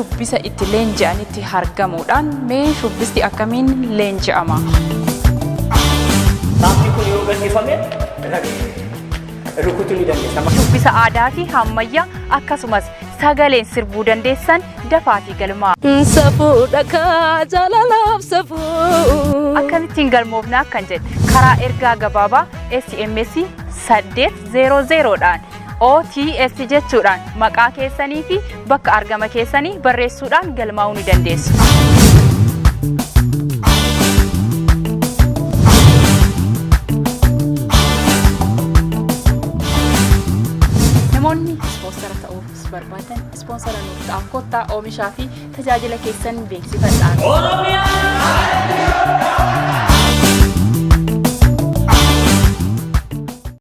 shubbisa itti leenji'anitti argamuudhaan mee shubbisti akkamiin leenji'ama? Taappii kun yoo gadhiifame rukutuu ni dandeessa. Shubbisa aadaa fi ammayyaa akkasumas sagaleen sirbuu dandeessan dafaatii galmaa'aa. Safuu dhakaa jaalalaaf safuu. Akkamittiin galmoofna akkan jedhe karaa ergaa gabaabaa SMS 800 dhaan OTS jechuudhaan maqaa keessanii fi bakka argama keessanii barreessuudhaan galmaa'uu ni dandeessu. Namoonni ispoonsara ta'uuf barbaadan ispoonsara nuuf ta'aa, kottaa oomishaa fi tajaajila keessan beeksifadhaa. Oromiyaa!